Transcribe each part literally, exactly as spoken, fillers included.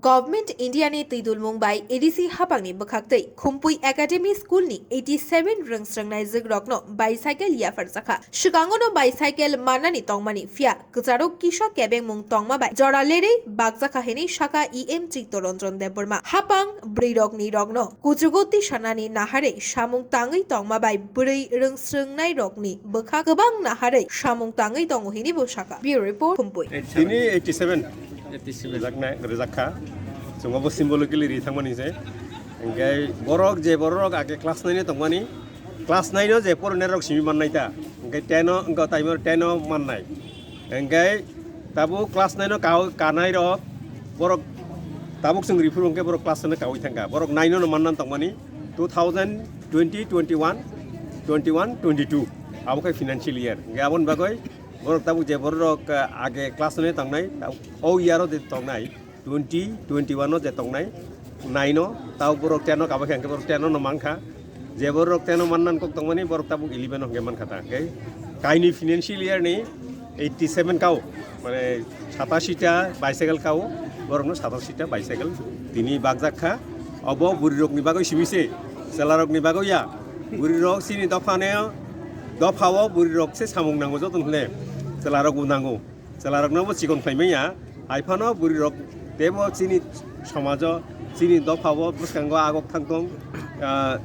Government India ni twidulmung bai A D C hapang ni bwkhak twi Khumpui Academy School ni eighty seven rwng srwng naijwk rok no bicycle yaphar jakha. Swkango no bicycle mannani tongmani, phiya kwcharo kisa kebengmung tongma bai jora lerwi bakjakha hinwi sakha E M Chittaranjan Debbarma. Hapang bwrwi rok ni rok no kuchugo tisanani naharwi samung tangwi tongma bai bwrwi rwng srwng nai rok ni bwkhak kwbang naharwi samung tangwi tongo hinwi bo sakha. Bureau Report, Khumpui. Tini eighty seven. Eighty seven. Rijaknai, rijak kha. Chwng obo symbolically ri thangmani se. Hingke borok je borok age class nine o tongmani, class nine o je porone rok simi mannai ta. Hingke ten o, hingke time o ten o mannai. Hingke tabuk class nine o ka-, kanai rok borok tabuk chwng riphuru hingke borok class nine o kawi thangkha. Borok nine o no mannan tongmani two thousand twenty, twenty-one, twenty-one, twenty-two. Abo khe financial year. Hingke aboni bagwi borok tabuk je borok, ah, age class nine o tongnai, tabuk o year o de tongnai, twenty, twenty-one o je tongnai, nine o, tabuk borok ten o kabakhe hingke borok ten o no mankha. Je borok ten o mannan kok tongmani, borok tabuk eleven o hingke mankha ta. Hingke kaini financial year ni eighty seven kao, mane satashi ta bicycle kao, borokno satashi ta bicycle tini bakjak kha. Obo bwrwi rokni bagwi simi se, chwla rokni bagwi ya. Bwrwi rok chini dophane, dophao bwrwi rok se samung nango joto hwnle, chwla rok bo nango. Chwla rokno bo chikon khlai manya. Hai phano bwrwi rok teibo chini somajo, chini dophao bwskango agok thang tong. Ah,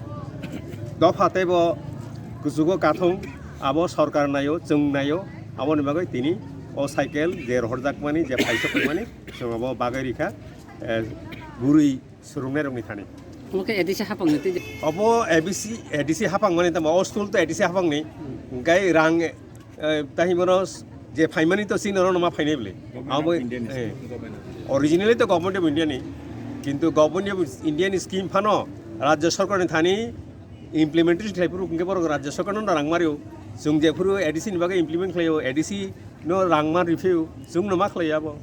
dopha teibo kuchugo kathung, abo sorkar naio, chwng naio. Aboni bagwi tini o cycle je rohorjakmani, je phaisokmani, chwng abo bagwi rikha, eh, bwrwi swrwngnairokni thani. Omo khe A D C hapangni twi. Obo A B C, A D C hapang mani tamo, o school to A D C hapangni. Hmm. Hingke rang, eh, tahimoro je phaimani to chini oro ma phainai bwle. Government of Abo, India ni eh, school, government of India. Originally to Government of India ni, kintu Government of India ni scheme phano Rajya Sarkar ni thani implementation khlai phuru hingke borok Rajya Sarkar no rang mario. Chwng je phuru A D C ni bagwi implement khlaio, A D C no rang ma riphaio, chwng no ma khlai abo.